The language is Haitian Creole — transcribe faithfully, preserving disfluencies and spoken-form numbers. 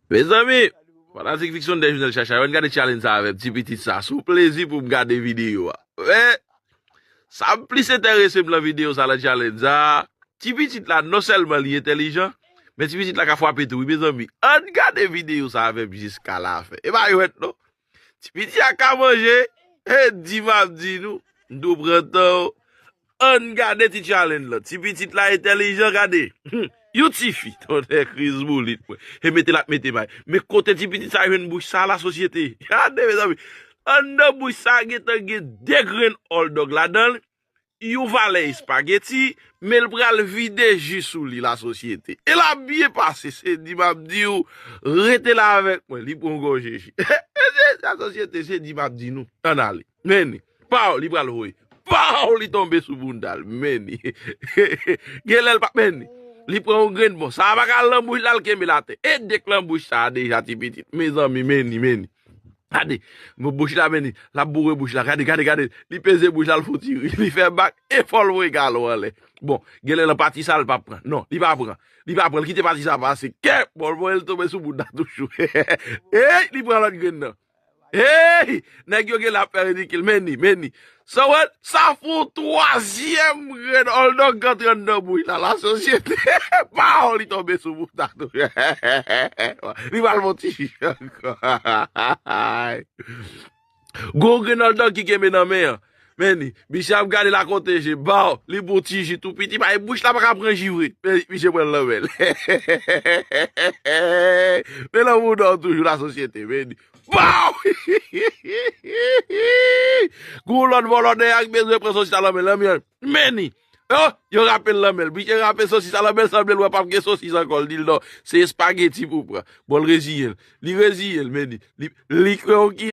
Mezanmi, fanatik Fiksonn de Jounèl Chacha, yo, ann gade challenge sa avè m, ti pitit sa, sou plezi pou m gade videyo a. Men, sa m plis enterese m nan videyo sa, nan challenge sa, ti pitit la, non sèlman li entèlijan, men ti pitit la ka frape tou, wi, mezanmi. Ann gade videyo sa avè m jiska lafen. E pa jwèt, non. Ti pitit a ka manje, e di m ap di nou, m tou pran tan, ann gade ti challenge lan. Ti pitit la entèlijan, gade. Yon ti fi, tonnè kriz boulit mwen. E mete l ap mete may. Men kote ti pitit sa jwenn bouch sa, lasosyete? Gade, mezanmi. Anndan bouch sa gentan gen de grenn hot dog ladan l, yon valè espageti, men l pral vide ji sou li, lasosyete. E l ap byen pase, se di m ap di w, rete la avèk mwen, li pran yon gòje ji. Lasosyete, se di m ap di nou, ann ale. Men ni. Paw, li pral voye. Paw, li tonbe sou bounda l. Men ni. Genlè l pa, men ni. Li pran yon grenn bon. Sa a pa ka al nan bouch la, l kenbe l atè. E dèk nan bouch sa a deja, ti pitit. Mezanmi, men ni, men ni. Gade, bouch la, men ni. L ap boure bouch la. Gade, gade, gade. Li peze bouch la, l fouti ri. Li fè bak e fò l voye galon anlè. Bon, genlè nan pati sa, l pa pran. Non, li pa pran. Li pa pran. L kite pati sa pase. Kè, bon, l voye l tonbe sou bounda toujou. Ey, li pran lòt grenn nan. Hey! Nèg yo genlè ap fè ridikil. Men ni, men ni. Sa wè, sa fè yon twazyèm grenn hot dog k antre anndan bouch la. Lasosyete. Paw, li tonbe sou bounda tou. Li pral fè yon ti ji ankò. Gwo grenn hot dog ki kenbe nan men an. Men ni. Misye ap gade l a kote je. Baw, li pran yon ti ji tou piti. Bay bouch la pa ka pran ji vre. Men misye pran l nan men l. Men lanmou dò toujou, lasosyete. Men ni. Baw! Gwo lòt vòlò dèyè a k bezwen pran sosis a lanmen l, lanmen l. Men ni. Oh, yo rape l lanmen l. Misye rape sosis a lanmen l, sanble l wè p ap gen sosis ankò. L di l non, se espageti pou pran. Bon, l reziye l. Li reziye l, men ni. Li, li kwè yon ki